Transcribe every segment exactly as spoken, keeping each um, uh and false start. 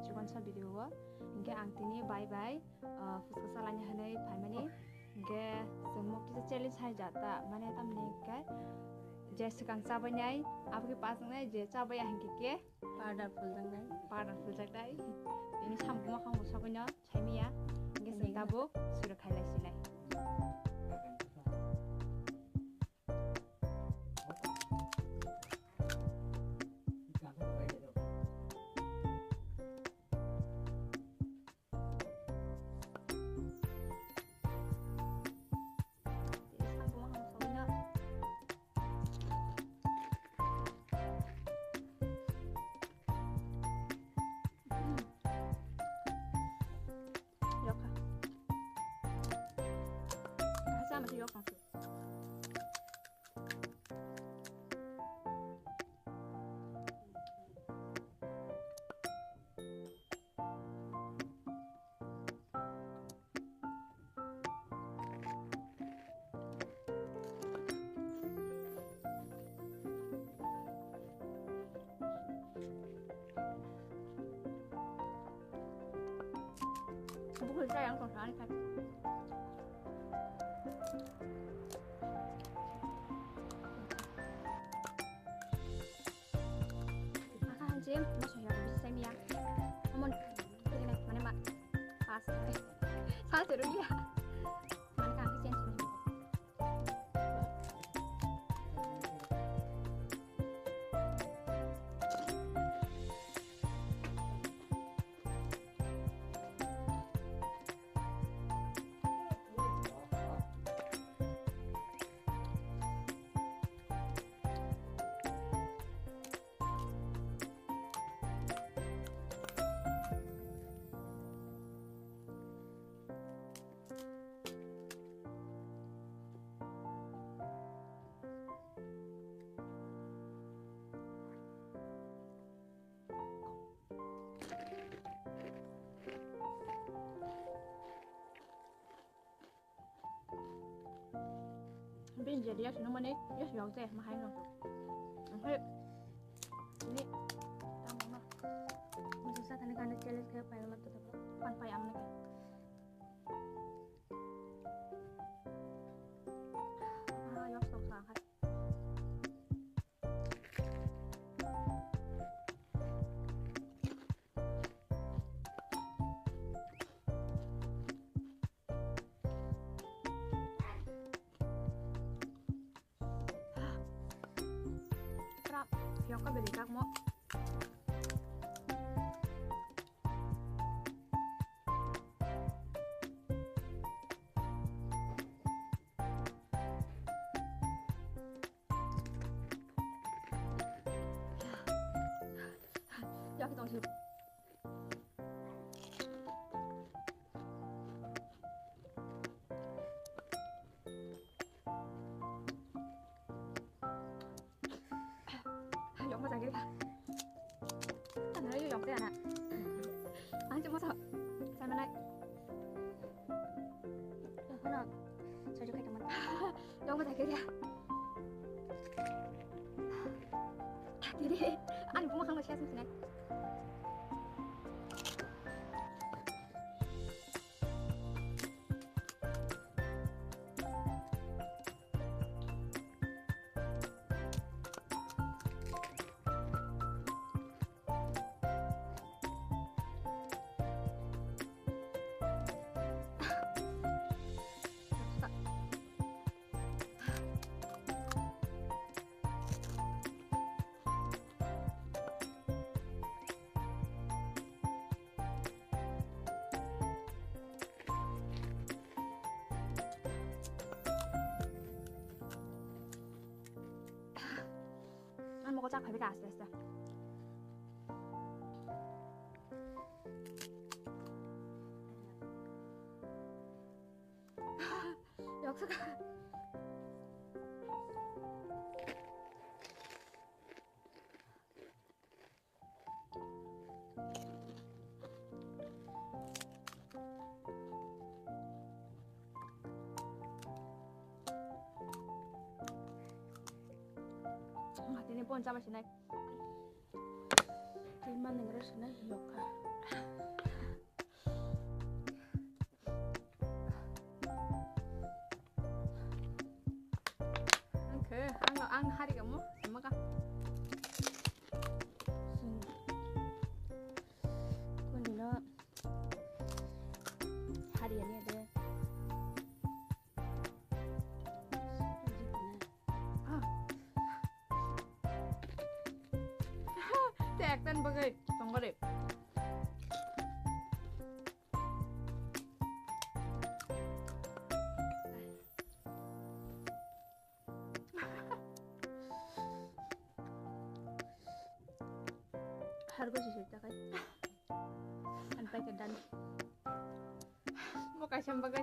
chikon sa video o. Hingke ang tini bai bai, ah, phuska salaini hinwi phaimani. Hingke chwng mo kisa challenge hai jata, mane tamni hingke je swkang chabainai, abo khe pajaknai, je chabaiya hingke khe Powder phuljaknai. Powder phuljaknai. Ini samung ma khamung sabaino saimiya. Hingke chwng tabuk suru khailai sinai. Bukhul sayang kong sa ani khat. Aka hanjim, mo soya ko bisa saya miya. Amon, ini mana ma? Pas. Salah terus ya. Mana kan kesian sini. Bini jadi ya sini mana ya sih yang teh mahal nonton. Oke, ini tambah mah. Masih saya tadi kan challenge kayak pakai laptop apa? Pan pakai amne kayak. Ah, yok sok sangat. Trap, yok ka beli tak mo. Yok ka tong sih. Yok ma jagir ka. Tanah yok yok deh anak. Ang cuma sok. Saya mana? Yok mana? Saya juga teman. Yok ma jagir ya. Jadi, ani bunga kang masih asing sini. Ang mokol chak phaibai kha aste aste. Yok sakha. Tini bon chaba sinai. Ima nengre sene yokha. Ang khe, ang, ang hari kamu, sama ka? Kuni no hari ani ada. Ah. Te ektan bagwi tongo de. Hargo sisir takai. An pakai dan. Mo kaisa bagwi.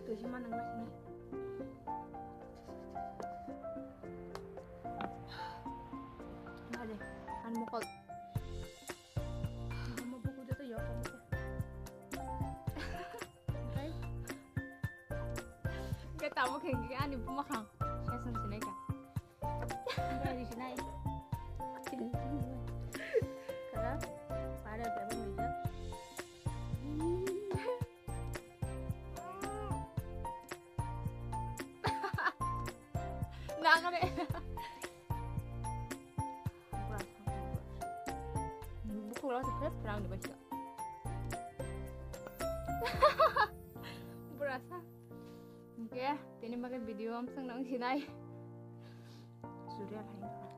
Tuh sih mana nggak sini? Nggak deh, kan mokol. Mama buku dia tuh ya, kamu tuh. Oke. Kamu kayak gini, ani bumakhang. Saya sensi naik ya. Enggak di sini. Karena pada berapa meja? Nang kami. Buku lo sih fresh terang di bawah. Berasa. Oke, tini makai video om seng nang sinai. Surya lain.